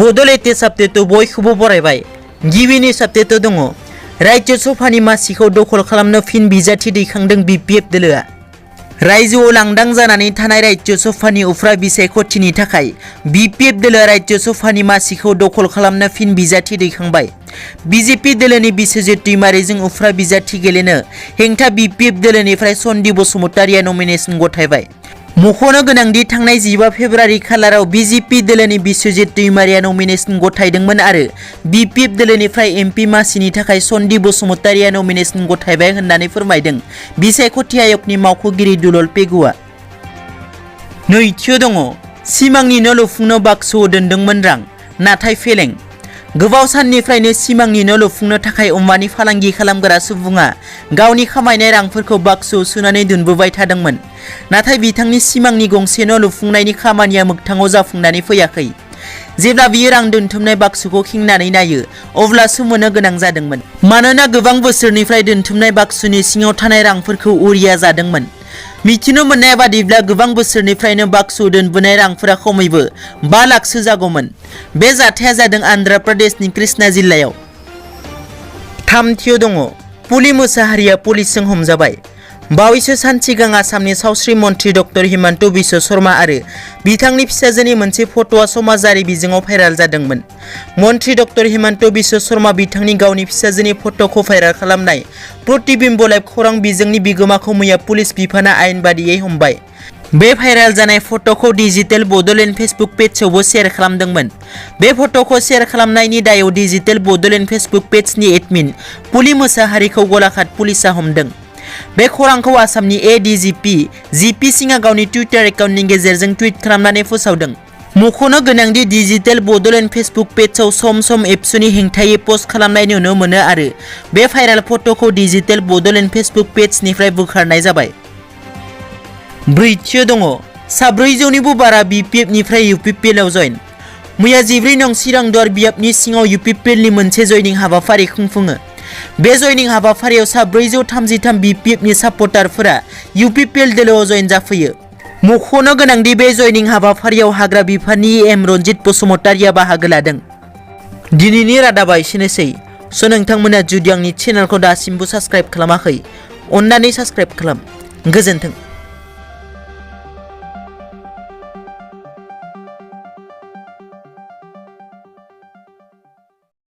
बड'लेण्ड साबजेक्टआव बयखौबो बरायबाय। गिबिनि साबजेक्टआव दङ राज्यो सभानि मासिखौ दखल खालामनो फिन बिजाथि दैखांदों BPF दोलोआ। रायजोआव लांदां जानानै थानाय राज्यो सभानि उफ्रा बिसायख'थिनि थाखाय BPF दोलोआ राज्यो सभानि मासिखौ दखल खालामनो फिन बिजाथि दैखांबाय। BJP दोलोनि बिस्वजित दैमारिजों उफ्रा बिजाथि गेलेनो हेंथा BPF दोलोनिफ्राय सन्दी बसुमतारिया नमिनेशन गथायबाय। मख'नो गोनांदि थांनाय 15 फेब्रुवारि खालाराव BJP दोलोनि बिस्वजित दैमारिया नमिनेशन गथायदोंमोन आरो BPF दोलोनिफ्राय MP मासिनि थाखाय सन्दी बसुमतारिया नमिनेशन गथायबाय होननानै फोरमायदों बिसायख'थि आय'गनि मावख'गिरि दुलल पेगुआ। नैथियाव दङ सिमांनि न' लुफुंनो बाक्सुआव दोनदोंमोन रां नाथाय फेलें। गोबाव साननिफ्रायनो सिमांनि न' लुफुंनो थाखाय औवानि फालांगि खालामग्रा सुबुङा गावनि खामायनाय रांफोरखौ बाक्सुआव सोनानै दोनबोबाय थादोंमोन। नाथाय बिथांनि सिमांनि गंसे न' लुफुंनायनि खामानिया मोगथाङाव जाफुंनानै फैयाखै। जेब्ला बियो रां दोनथुमनाय बाक्सुखौ खेंनानै नायो अब्लासो मोननो गोनां जादोंमोन। मानोना गोबां बोसोरनिफ्राय दोनथुमनाय बाक्सुनि सिङाव थानाय रांफोरखौ उरिया जादोंमोन। मिथिनो मोननाय बादिब्ला गोबां बोसोरनिफ्रायनो बाक्सुआव दोनबोनाय रांफोरा खमैबो 5 लाखसो जागौमोन। बे जाथाया जादों आन्ध्र प्रदेशनि कृष्णा जिल्लायाव। थामथियाव दङ पुलि मुसाहारिया पुलिसजों हमजाबाय। बावैसो सान सिगां आसामनि सावस्रि मन्थ्रि डक्टर हिमन्त बिश्व शर्मा आरो बिथांनि फिसाजोनि मोनसे फट'आ समाजारि बिजोङाव भाइराल जादोंमोन। मन्थ्रि डक्टर हिमन्त बिश्व शर्मा बिथांनि गावनि फिसाजोनि फट'खौ भाइराल खालामनाय प्रतिबिम्ब लाइभ खौरां बिजोंनि बिगोमाखौ मैया पुलिस बिफाना आयेन बादियै हमबाय। बे भाइराल जानाय फट'खौ डिजिटेल बड'लेण्ड फेसबुक पेजआवबो शेयार खालामदोंमोन। बे फट'खौ शेयार खालामनायनि दायाव डिजिटेल बड'लेण्ड फेसबुक पेजनि एडमिन पुलि मुसाहारिखौ गलाघाट पुलिसआ हमदों। बे खौरांखौ आसामनि ADGP GP सिंहआ गावनि टुइटार एकाउन्टनि गेजेरजों टुइट खालामनानै फोसावदों। मख'नो गोनांदि डिजिटेल बड'लेण्ड फेसबुक पेजआव सम सम एबसुनि हेंथायै पोस्ट खालामनाय नुनो मोनो आरो बे भाइराल फट'खौ डिजिटेल बड'लेण्ड फेसबुक पेजनिफ्राय बोखारनाय जाबाय। ब्रैथियाव दङ 400निबो बारा BPFनिफ्राय UPPLआव जइन। मैया 14 नं चिरां दुवार बियाबनि सिङाव UPPLनि मोनसे जयनिं हाबाफारि खुंफुङो। बे जयनिं हाबाफारियाव 433 BPFनि सापर्टारफोरा UPPL दोलोआव जइन जाफैयो। मख'नो गोनांदि बे जयनिं हाबाफारियाव हाग्रा बिफाननि EM रनजित बसुमतारिया बाहागो लादों। दिनैनि रादाबा एसेनोसै। नोंथांमोना जुदि आंनि चेनेलखौ दासिमबो साबस्क्राइब खालामाखै अन्नानै साबस्क्राइब खालाम। गोजोन्थों।